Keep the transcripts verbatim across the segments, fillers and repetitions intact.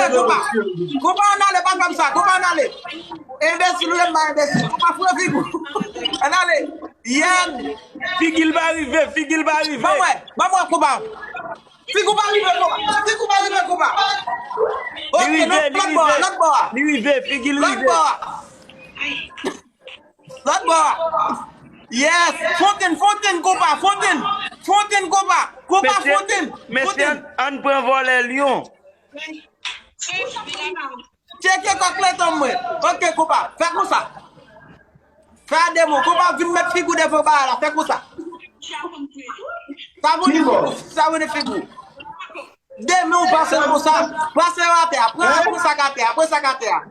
ale, konpa. Konpa, ann ale, pa fè m sa. Konpa, ann ale. Enbesil, ou ye, m pa enbesil. Konpa, fre figi w. Ann ale. Yè. Figi l pa rive, figi l pa rive. Ban mwen, ban mwen, konpa. Figi w pa rive, konpa. Figi w pa rive, konpa. Li Ok, rive, lòt, li lòt bò a, rive. Lòt bò a. Li rive, figi l Lòt rive. Bò a. Lòt bò a. Yes. Fontenn, fontenn, konpa, fontenn. Fontenn, konpa. Konpa, Mesye, fontenn. Mesye, Fontenn. Ann, ann pran vòlè lyon. Tcheke kòk letan mwen. Ok, konpa. Fè konsa. Fè a demen. Konpa, vin met figi w devan ba la. Fè konsa. Sa vini figi w. Sa vini figi w. Demen w pase konsa. Pase yo atè a. Pran, pran sa k atè a. Pran sa k atè a.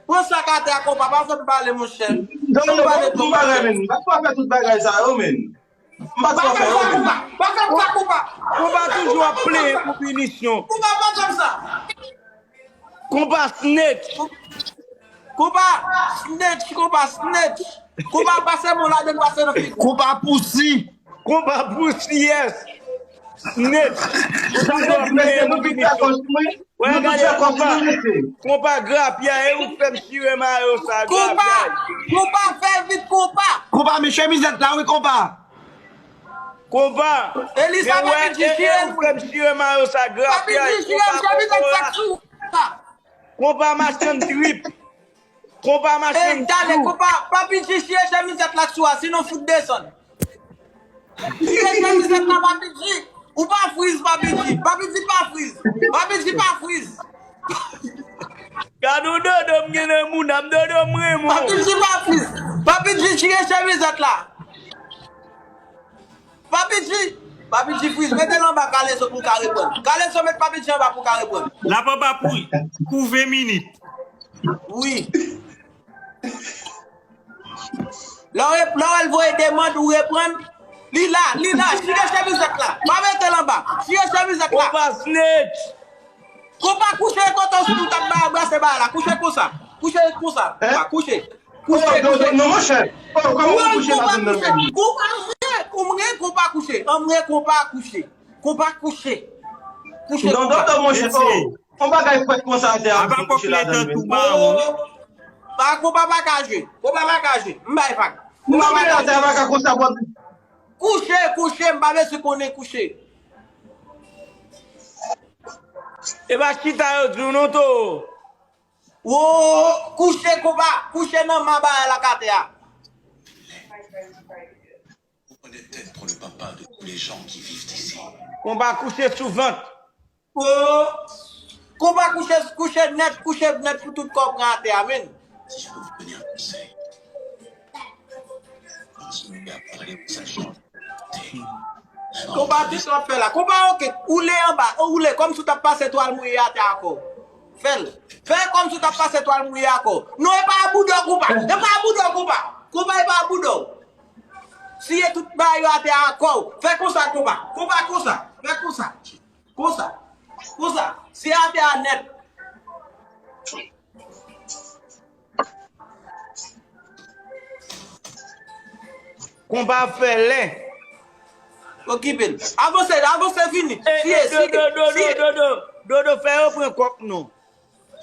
Pran sa k atè a, konpa. Pa fè m pale, monchè. Non, non, pa fè tout bagay, men. Pa fè tout bagay sa yo, men. M pa t wè fè yo menm. Pa fè m sa, konpa. Konpa toujou ap plenyen pou pinisyon. Konpa pa fè m sa. Konpa snitch. Konpa snitch, konpa snitch. Konpa pase mwen ladan pase nan figi. Konpa pousi. Konpa pousi, yes. Snitch. Ou toujou ap plenyen pou pinisyon. Wè, gade, konpa, konpa grapyay, e ou fè m chire mayo sa, grapyay. Konpa, fè vit, konpa. Konpa, men chemizèt la, wi, konpa. Konpa, Elisa, men wè, Papi G, e, e ou fè m chire mayo sa, grapyay, konpa, konpa, konpa, konpa machann trip. Konpa machann trip. Konpa, Papi G, chire chemizèt la sou a, sinon fout desann. Chire chemizèt la, Papi G. Ou pa friz, Papi G. Papi G pa friz. Papi G pa friz. Gade yon dodo m gen nan mouda m, dodo m renmen w. Papi G pa friz. Papi G, chire chemizèt la. Papi G. Papi G friz. Mete l anba Kalezo pou l ka reprann. Kalezo, met Papi G anba pou l ka reprann. L ap anba pou, pou ven minit. Wi. Lè w rep-, lè w al voye demann, ou reprann. Li la, li la, chire chemizèt la. Pa mete l anba. Chire chemizèt la. Konpa snitch. Konpa kouche kote w sou tèt ba, brase ba la. Kouche konsa. Kouche konsa. Konpa kouche. Kouche, kouche. Non, monchè. Konpa kouche. Konpa kouche. Konpa kouche. Konpa kouche. Kouche, non, konpa. Dodo, monchè, oh. Yon bagay fèt konsa atè a, ap kouche ladan l menm. Oh. Pa, konpa pa ka jwe. Konpa pa ka jwe. M bay fak. Non, men atè a pa ka konsa, bò. Kouche, kouche, m pa bezwen konnen kouche. E pa chita yo di w non, to. Wo, kouche, konpa, kouche nan ma bagay la k atè a. Vous prenez tête pour le papa de tous les gens qui vivent ici. Konpa kouche sou vant. Oh, konpa kouche, kouche nèt, kouche nèt pou tout kò pran atè a, men. Si je peux vous donner un conseil, continuez à parler aux agents. Konpa, tout w ap fè la. Konpa, ok, woule anba, woule kòmsi w t ap pase twal mouye atè a kò w. Fè l. Fè kòmsi w t ap pase twal mouye a kò w. Non, e pa a bouda w, konpa. E pa a bouda w, konpa. Konpa, e pa a bouda w. Siye tout bagay yo atè a kò w. Fè konsa, konpa. Konpa, konsa. Fè konsa. Konsa. Konsa. Siye atè a nèt. Konpa ap fè lè. Okipe l. Avanse, avanse, vini. Siye, siye, siye. Dodo, dodo, dodo, fè yo pran kòk nou.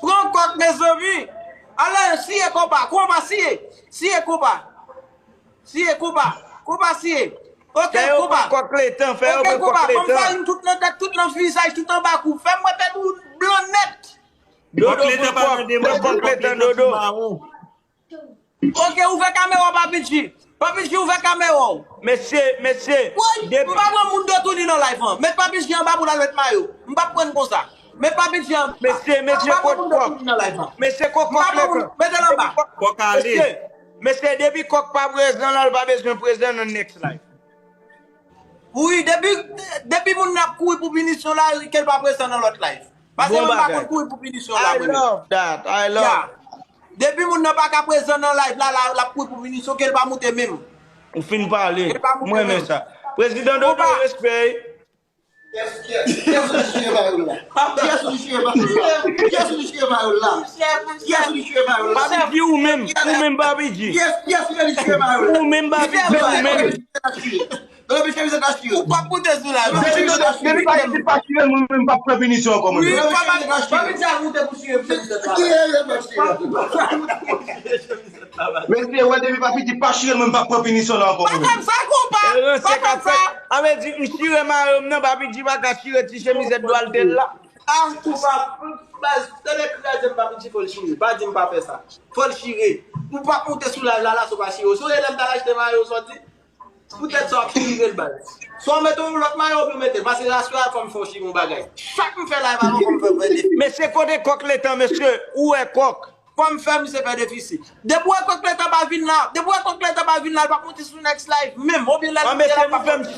Pran kòk, mezanmi. Ale, siye konpa, konpa, siye. Siye konpa. Siye konpa. Konpa, siye. Ok, konpa. Fè yo pran kòk letan, fè yo pran kòk letan. Ok, konpa, ban m farin tout nan tèt, tout nan vizaj, tout anba kou. Fè m wè tèt ou blan nèt. Dodo, pran kòk, pran kòk letan, Dodo. Ok, ouvè kamera w, Papi G. Papi G, ouvè kamera w. Mesye, mesye, depi m pa pran moun dotouni nan live lan. Met Papi G anba pou l al met mayo. M p ap pran l konsa. Met Papi G anba. Mesye, mesye, kot kòk. Mesye, kot kòk letan. Mete l anba. Kòk ale. Mesye, mesye, depi kòk pa prezan la, l pa bezwen prezan nan next live. Wi, depi, depi moun nan ap kouri pou pinisyon la, ke l pa prezan nan lòt live. Paske moun pa konn kouri pou pinisyon la, mwen menm. I love that. I love that. Depi moun nan pa ka prezan nan live la, la, l ap kouri pou pinisyon, ke l pa moute menm. Ou fin pale. Ke l pa moute menm. Mwen renmen sa. Prezidan Dodo, respè. Pyès, pyès, pyès ou li chire mayòl la? Pyès ou li chire mayòl la? Pyès ou li chire mayòl la? Pyès ou li chire mayòl la? Papi G, ou menm, ou menm, Papi G. Pyès, pyès ou li chire mayòl la? Ou menm, Papi G, ou menm. Dodo, chemizèt la chire. Ou p ap moute sou la. Depi, depi Papi G pa chire, mwen menm m p ap pran pinisyon ankò, mwen menm. Wi, Papi G, moute pou chire chemiz tèt la. Ki erè m ap chire? Mesye, wè depi papi di pa chire l, mwen m pa pran pinisyon la ankò. Pa fè m sa, konpa. Pa fè m sa. A vle di, m chire mayo m nan, papi di pa ka chire ti chemiz dwal tèt la. Ah, konpa, baz, tande kraze m, papi di fò l chire. Pa di m pa fè sa. Fò l chire. Ou pa moute sou live la, la, si w pa chire. Si w lè m ta achte mayo, sòti. Poutèt sa w ap chire l, baz. Swa w mete yon lòt mayo oubyen w mete l. Paske rasyon a fò m fè w chire yon bagay. Chak m fè live avè w, fò m fè w fè defi. Mesye, kote kòk letan, mesye? Ou wè kòk? Fò m fè misye fè defisi. Depi w wè kòk letan pa vin la, depi w wè kòk letan pa vin la, l p ap monte sou next live menm. Oubyen lè l monte la, l p ap monte.